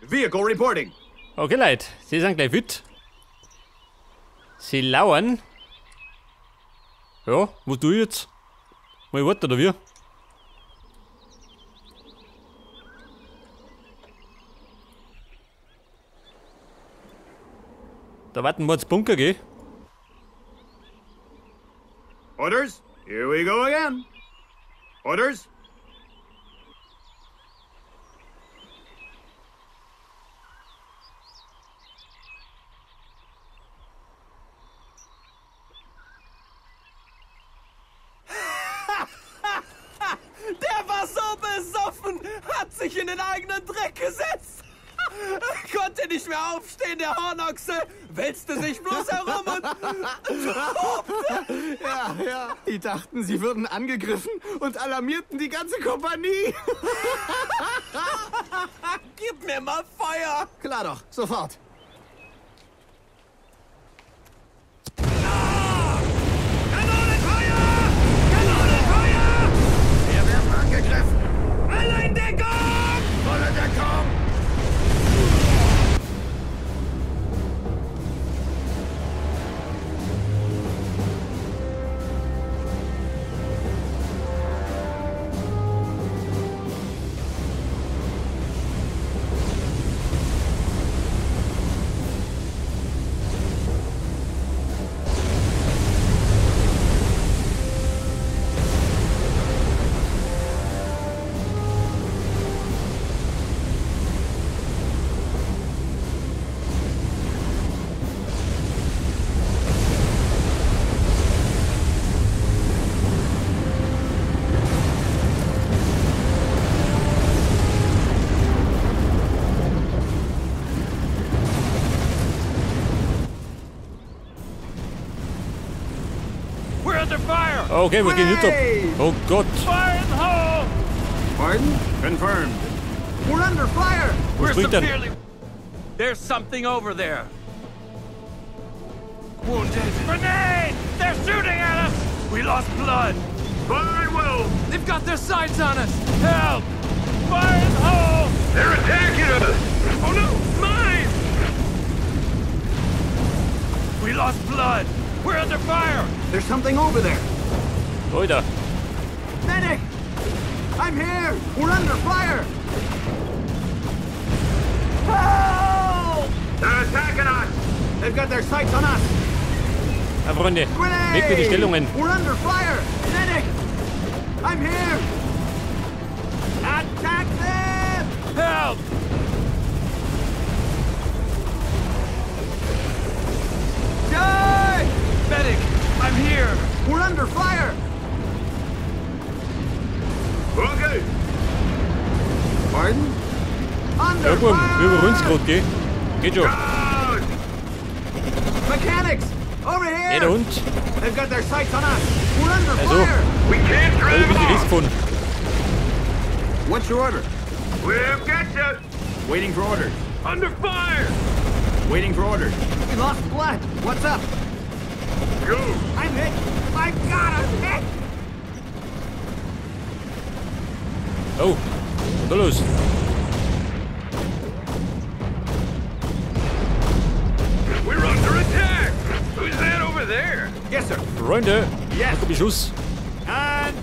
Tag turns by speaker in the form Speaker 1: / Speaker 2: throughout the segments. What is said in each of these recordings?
Speaker 1: Vehicle reporting.
Speaker 2: Okay, Leute, sie sind gleich fit. Sie lauern. Ja, was tue ich jetzt? Mal warten, oder wie? Da warten wir jetzt Bunker, gell?
Speaker 1: Orders? Here we go again. Orders?
Speaker 3: Der war so besoffen, hat sich in den eigenen Dreck gesetzt. Konnte nicht mehr aufstehen, der Hornochse. Wälzte sich bloß herum und tobte.
Speaker 4: Ja, ja. Die dachten, sie würden angegriffen und alarmierten die ganze Kompanie.
Speaker 3: Gib mir mal Feuer.
Speaker 4: Klar doch, sofort.
Speaker 3: Kanonenfeuer! Kanonenfeuer!
Speaker 5: Wir werden angegriffen.
Speaker 3: Alle in Deckung!
Speaker 5: Volle Deckung!
Speaker 2: Okay, wir gehen nicht ab. Oh Gott.
Speaker 3: Fire in the hole!
Speaker 1: Pardon? Confirmed. We're under fire!
Speaker 3: We're severely... There's something over there. Wounded. Grenade! They're shooting at us! We lost blood.
Speaker 5: Fire will!
Speaker 3: They've got their sights on us! Help! Fire in the hole!
Speaker 5: They're attacking us!
Speaker 3: Oh no! Mine! We lost blood. We're under fire!
Speaker 1: There's something over there.
Speaker 2: Alter.
Speaker 1: Medic! I'm here! We're under fire! Help!
Speaker 5: They're attacking us!
Speaker 1: They've got their sights on us!
Speaker 2: Na, Freunde, weg mit die Stellungen.
Speaker 1: We're under fire! Medic! I'm here! Attack them!
Speaker 3: Help!
Speaker 1: Die!
Speaker 3: Medic! I'm here!
Speaker 1: We're under fire!
Speaker 5: Okay.
Speaker 1: Pardon? Under
Speaker 2: ja,
Speaker 1: fire!
Speaker 2: Wir überrollen's grad, gell? Geht schon.
Speaker 1: Mechanics! Over here!
Speaker 2: Hey, der Hund.
Speaker 1: They've got their sights on us. We're under
Speaker 2: also,
Speaker 1: fire!
Speaker 5: We can't drive off.
Speaker 1: What's your order?
Speaker 5: We'll get you.
Speaker 1: Waiting for orders.
Speaker 5: Under fire!
Speaker 1: Waiting for orders. We lost blood. What's up?
Speaker 5: Go!
Speaker 1: I'm hit! My God, I'm hit!
Speaker 2: Oh, was ist da los?
Speaker 5: We're under attack! Who's that over there?
Speaker 1: Yes, sir.
Speaker 2: Freunde,
Speaker 1: yes.
Speaker 2: Beschuss.
Speaker 1: And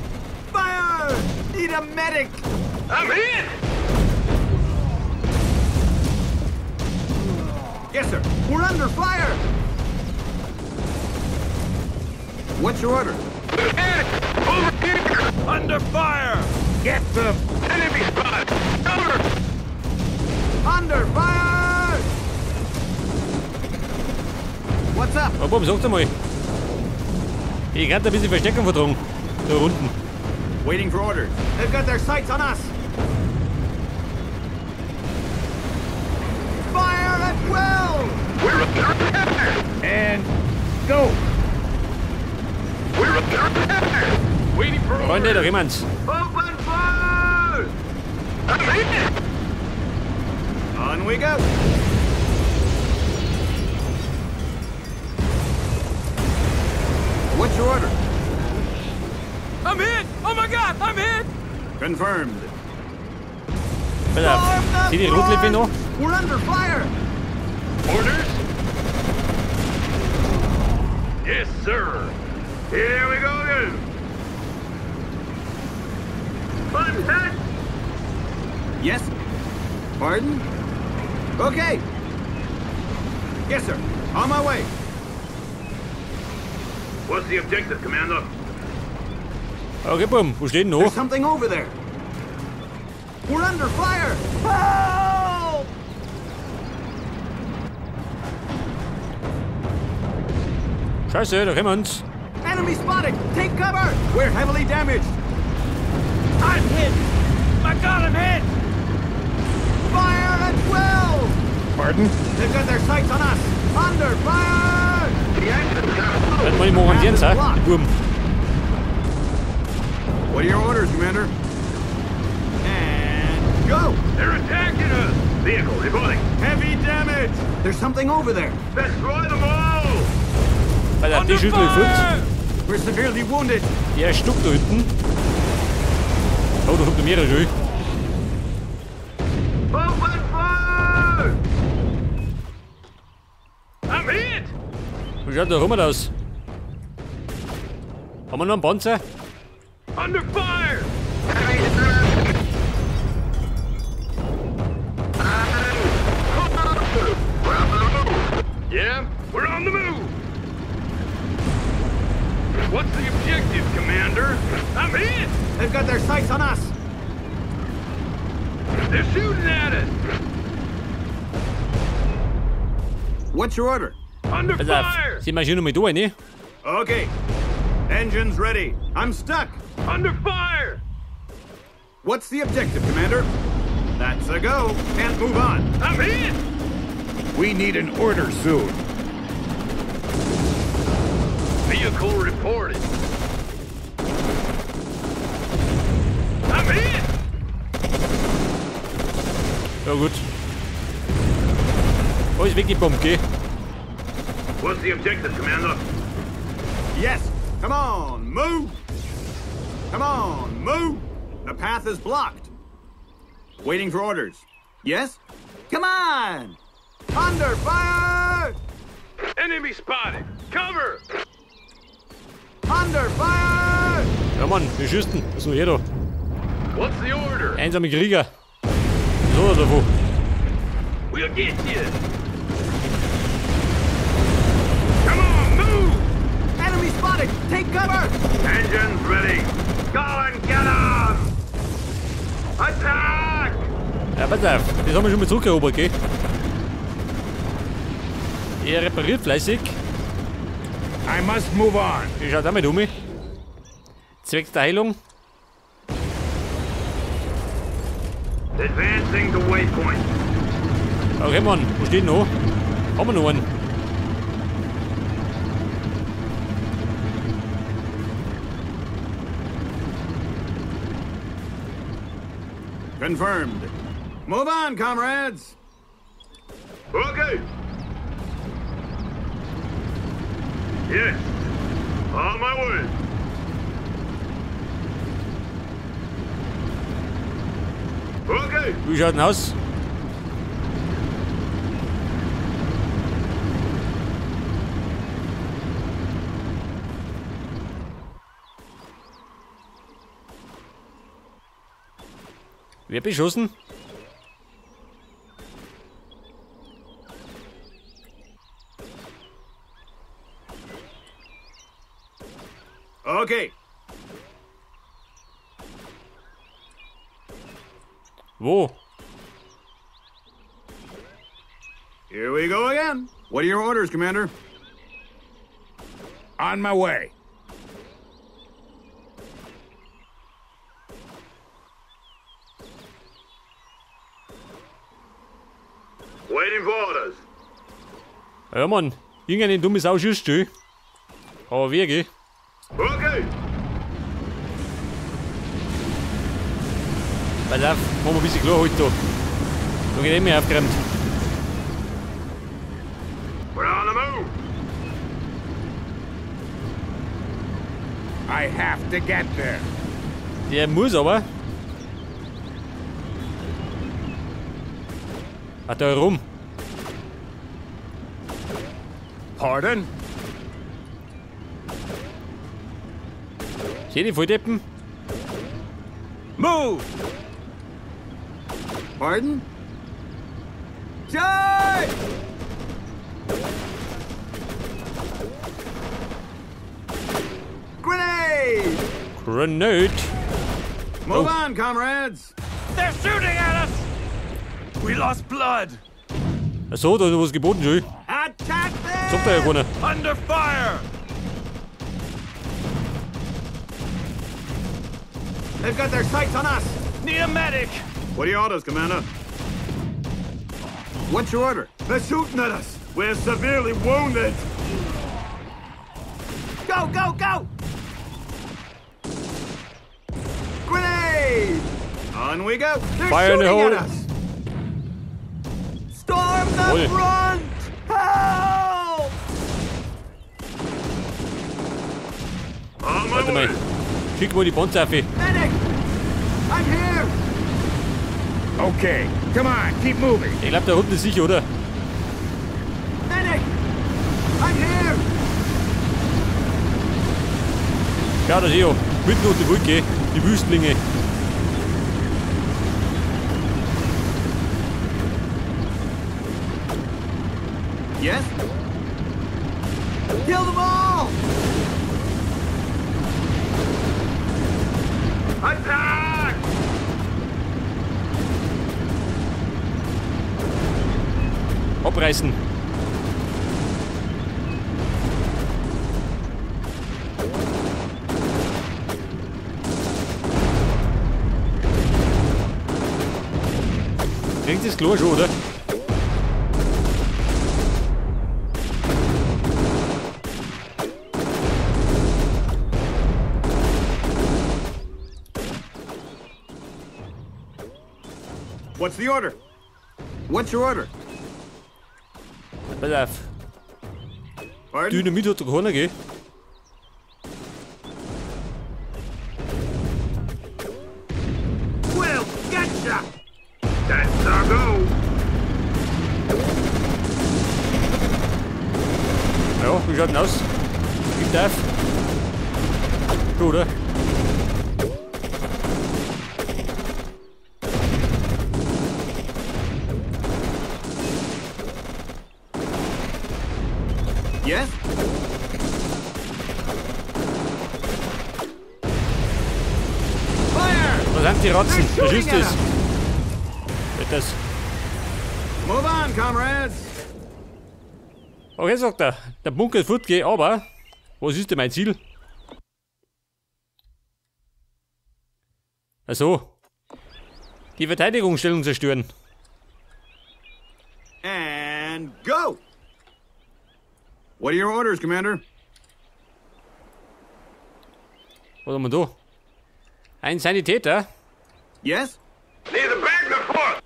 Speaker 1: fire! Need a medic!
Speaker 5: I'm hit!
Speaker 1: Yes, sir. We're under fire! What's your order?
Speaker 5: Over here!
Speaker 3: Under fire!
Speaker 5: Get them! Enemy spot! Cover!
Speaker 1: Under fire! What's up?
Speaker 2: Oh, Bob, sag's einmal. Ich kann da ein bisschen Verstärkung vertragen. Da unten.
Speaker 1: Waiting for orders. They've got their sights on us. Fire at will!
Speaker 5: We're under attack!
Speaker 1: And go!
Speaker 5: We're under attack! Waiting for orders.
Speaker 2: Freunde, da jemand's.
Speaker 5: Open fire! I'm hit!
Speaker 1: On we go! What's your order?
Speaker 3: I'm hit! Oh my God, I'm hit!
Speaker 1: Confirmed.
Speaker 2: Pass auf. Sind die Rotlippe noch?
Speaker 1: We're under fire.
Speaker 5: Orders? Yes, sir. Here we go again. I'm hit.
Speaker 1: Yes. Pardon? Okay. Yes, sir. On my way.
Speaker 5: What's the objective, Commander?
Speaker 2: Okay, Bumm. Wo steht denn noch?
Speaker 1: There's something over there. We're under fire. Help!
Speaker 2: Scheiße, da kommen uns.
Speaker 1: Enemy spotted. Take cover. We're heavily damaged.
Speaker 3: I'm hit. My God, I'm hit.
Speaker 1: Fire at will.
Speaker 4: Pardon?
Speaker 1: They've got their sights on us. Under fire.
Speaker 2: Dann mal die machen die die Buben.
Speaker 1: What are your orders, Commander? And go!
Speaker 5: They're attacking us! Vehicle reporting.
Speaker 1: Heavy damage! There's something over there.
Speaker 5: Destroy them all!
Speaker 2: Alter, die Schüssel ist fort.
Speaker 1: We're severely wounded.
Speaker 2: Der Stuck da hinten. Oh, da kommt noch mehrere schon.
Speaker 5: Open fire! I'm hit!
Speaker 2: Wie schaut da rum aus? Haben wir noch einen Panzer?
Speaker 5: Under fire! Yeah, we're on the move. What's the objective, Commander? I'm hit!
Speaker 1: They've got their sights on us.
Speaker 5: They're shooting at us.
Speaker 1: What's your order?
Speaker 5: Under fire!
Speaker 2: Sie marschieren noch mal da, ne?
Speaker 1: Okay. Engines ready. I'm stuck.
Speaker 5: Under fire!
Speaker 1: What's the objective, Commander? That's a go. Can't move on.
Speaker 5: I'm hit!
Speaker 4: We need an order soon.
Speaker 5: Vehicle reported. I'm hit!
Speaker 2: Ja gut. Alles weggebombt, gell?
Speaker 5: What's the objective, Commander?
Speaker 1: Yes! Come on, move! Come on, move! The path is blocked. Waiting for orders. Yes? Come on! Under fire!
Speaker 5: Enemy spotted! Cover!
Speaker 1: Under fire!
Speaker 2: Ja Mann, wir schießen. Was ist denn hier da?
Speaker 5: What's the order?
Speaker 2: Einsame Krieger. So oder wo?
Speaker 5: We'll get you! Come on, move!
Speaker 1: Enemy spotted! Take cover!
Speaker 5: Engines ready! Go and get 'em! Attack!
Speaker 2: Ja, pass auf. Das haben wir schon mal zurückerobert, gell? Er repariert fleißig.
Speaker 4: I must move on.
Speaker 2: Ich schau damit um. Zweck der Heilung.
Speaker 5: Advancing to waypoint.
Speaker 2: Okay, Mann, wo steht noch? Haben wir noch einen?
Speaker 1: Confirmed. Move on, comrades.
Speaker 5: Okay. Yes. On my way. Okay.
Speaker 2: Wie schaut denn aus? Wer beschossen?
Speaker 1: Okay.
Speaker 2: Wo?
Speaker 1: Here we go again. What are your orders, Commander?
Speaker 4: On my way.
Speaker 5: Waiting for orders.
Speaker 2: Ja, Mann. Irgendeine dumme Sau schießt du. Aber wer, gell?
Speaker 5: Okay.
Speaker 2: Pass auf, machen wir ein bisschen klar heute da. Da geht eh mehr aufgeräumt.
Speaker 5: We're on the move.
Speaker 4: I have to get there.
Speaker 2: Der muss aber. Ach, da herum.
Speaker 5: Pardon?
Speaker 2: Seh die Volldeppen?
Speaker 5: Move!
Speaker 1: Pardon? Charge! Grenade!
Speaker 2: Grenade!
Speaker 4: Move on, comrades!
Speaker 5: They're shooting at us! We lost blood!
Speaker 2: Achso, da ist was geboten, schön.
Speaker 1: Attack them!
Speaker 2: Sagt da ja keiner.
Speaker 5: Under fire!
Speaker 1: They've got their sights on us!
Speaker 5: Need a medic!
Speaker 4: What are your orders, Commander? What's your order?
Speaker 1: They're shooting at us!
Speaker 5: We're severely wounded!
Speaker 1: Go, go, go! Grenade!
Speaker 4: On we go.
Speaker 1: They're
Speaker 2: Fire in the
Speaker 1: shooting
Speaker 2: hole.
Speaker 1: at us! Storm the
Speaker 2: Jawohl.
Speaker 1: front! Help!
Speaker 5: On my
Speaker 2: Warte mal. Schick mal die Panzer auf.
Speaker 1: Medic! I'm here!
Speaker 6: Okay, come on, keep moving.
Speaker 2: Ich glaube, da unten ist sicher, oder?
Speaker 1: Medic! I'm here!
Speaker 2: Ja, das ist ja. Mitten unter die Wolke. Die Wüstlinge.
Speaker 4: Yes?
Speaker 1: Kill them all!
Speaker 5: Attack!
Speaker 2: Abreißen. Kriegt das klar schon, oder?
Speaker 4: What's the order? What's your order?
Speaker 2: Pass auf.
Speaker 4: Pardon?
Speaker 2: Dynamit hat doch keiner, gell?
Speaker 1: We'll getcha!
Speaker 5: That's our go!
Speaker 2: Ja, wie schaut denn aus? Gibt auf. Schon, oder?
Speaker 4: Yes?
Speaker 1: Fire!
Speaker 2: Da sind die Ratzen.
Speaker 1: They're
Speaker 2: Was
Speaker 1: shooting
Speaker 2: ist
Speaker 1: at
Speaker 2: das?
Speaker 1: us!
Speaker 2: Wird das?
Speaker 4: Move on, comrades.
Speaker 2: Okay, sagt er. Der Bunker ist fort, gell, aber was ist denn mein Ziel? Ach so. Die Verteidigungsstellung zerstören.
Speaker 4: And go! What are your orders, Commander?
Speaker 2: Was haben wir da? Ein Sanitäter.
Speaker 4: Yes?
Speaker 5: Need a bag report!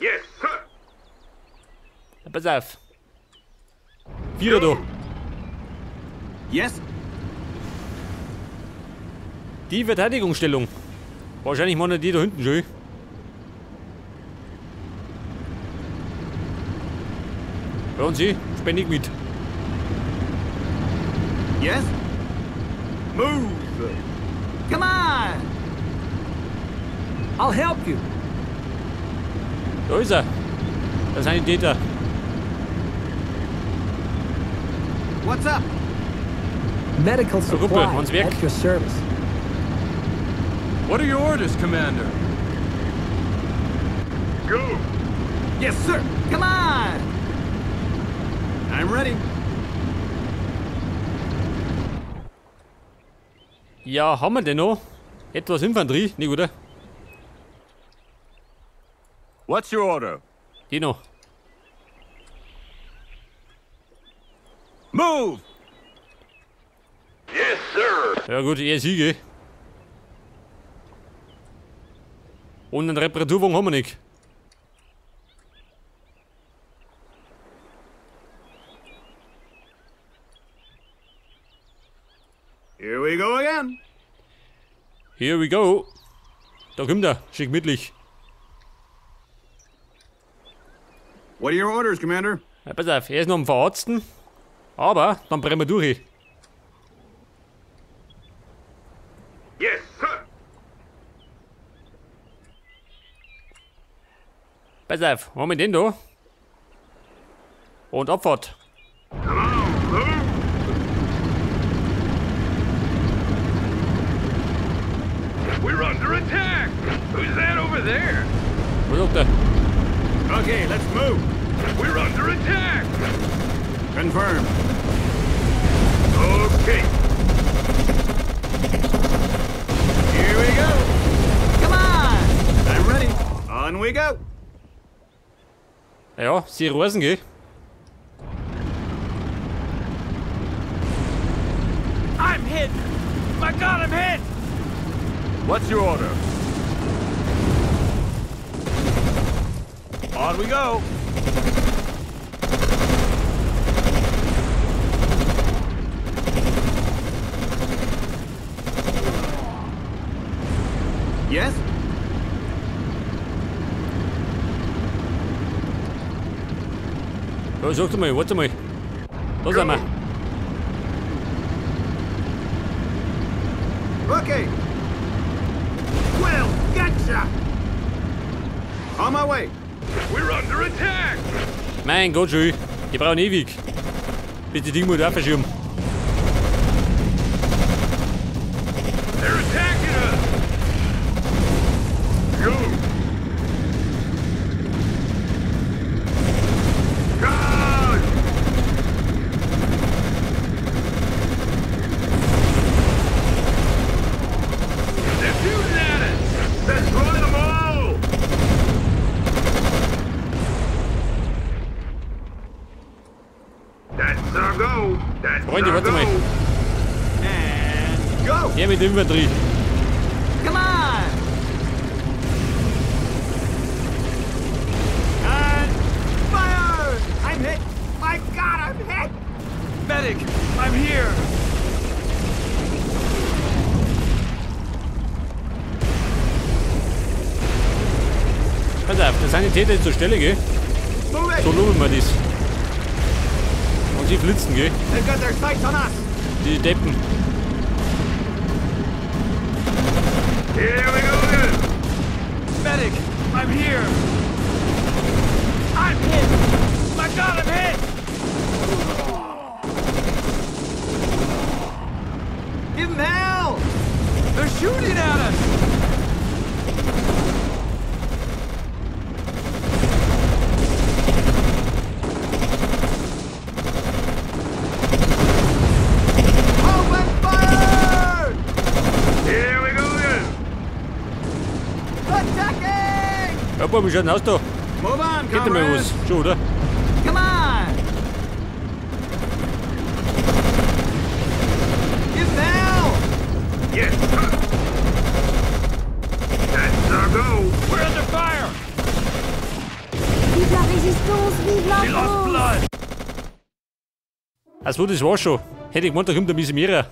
Speaker 5: Yes, sir!
Speaker 2: Pass auf. Vierer da.
Speaker 4: Yes?
Speaker 2: Die Verteidigungsstellung. Wahrscheinlich machen die da hinten schon. Ja, und sie spende ich mit.
Speaker 4: Yes?
Speaker 1: Move! Come on! I'll help you.
Speaker 2: Da ist er. Der Sanitäter.
Speaker 4: What's up?
Speaker 3: Medical
Speaker 2: Gruppe,
Speaker 3: supply
Speaker 2: ans Werk.
Speaker 3: at your service.
Speaker 5: What are your orders, Commander? Go!
Speaker 4: Yes, sir.
Speaker 1: Come on!
Speaker 4: I'm ready.
Speaker 2: Ja, haben wir denn noch? Etwas Infanterie? Nicht, oder?
Speaker 5: What's your order?
Speaker 2: Die noch.
Speaker 5: Move! Yes, sir!
Speaker 2: Ja gut, eher Siege. Und einen Reparaturwagen haben wir nicht.
Speaker 4: Here we go again.
Speaker 2: Here we go. Da kommt er. Schön gemütlich.
Speaker 1: What are your orders, Commander?
Speaker 2: Ja, pass auf, er ist noch am Verarzten. Aber dann brennen wir durch.
Speaker 5: Yes, sir.
Speaker 2: Pass auf, was haben wir denn da? Und Abfahrt.
Speaker 5: Come on, move. We're under attack. Who's that over there?
Speaker 2: Was sagt er?
Speaker 1: Okay, let's move.
Speaker 5: We're under attack.
Speaker 1: Confirmed.
Speaker 5: Okay.
Speaker 1: Here we go.
Speaker 4: Come on!
Speaker 1: I'm ready. On we go.
Speaker 2: Ja, sie rasen, gell?
Speaker 3: I'm hit! My God, I'm hit!
Speaker 6: What's your order? On we go.
Speaker 1: Yes?
Speaker 2: Ja, sag mal, warte mal. Da sind wir.
Speaker 1: Okay.
Speaker 6: Well, gotcha.
Speaker 1: On my way.
Speaker 5: We're under attack.
Speaker 2: Mein Gott, schon. Ich brauche ewig. Bitte die Ding mal da verschieben.
Speaker 5: They're attacking us. Go. Charge! They're shooting at us. Destroy them all. That's our go. That's
Speaker 2: Freunde,
Speaker 5: our
Speaker 2: warte
Speaker 5: go.
Speaker 2: mal.
Speaker 1: And go.
Speaker 2: Her mit Infanterie.
Speaker 4: Come on!
Speaker 1: And fire! I'm hit. My God, I'm hit.
Speaker 3: Medic, I'm here!
Speaker 2: Pass auf, der Sanitäter ist zur Stelle, gell?
Speaker 1: Move it.
Speaker 2: So loben wir das. Und sie flitzen, gell?
Speaker 1: They've got their sights on us.
Speaker 2: Die Deppen.
Speaker 5: Here we go again.
Speaker 3: Medic, I'm here! I'm hit! My God, I'm hit!
Speaker 4: Give 'em hell!
Speaker 3: They're shooting at us!
Speaker 1: Open fire!
Speaker 5: Here we go again.
Speaker 1: Attacking!
Speaker 2: Ja, Buben, wie schaut denn aus da?
Speaker 1: Move on,
Speaker 2: Geht mal
Speaker 1: comrades.
Speaker 2: was. Schon, oder?
Speaker 4: Come on! Give 'em hell!
Speaker 5: Yes, sir. That's our go.
Speaker 3: We're under fire!
Speaker 7: Vive la résistance, vive la
Speaker 3: We lost
Speaker 7: France!
Speaker 3: blood!
Speaker 2: Also, das war's schon. Hätte ich gemeint, da kommt ein bisschen mehr.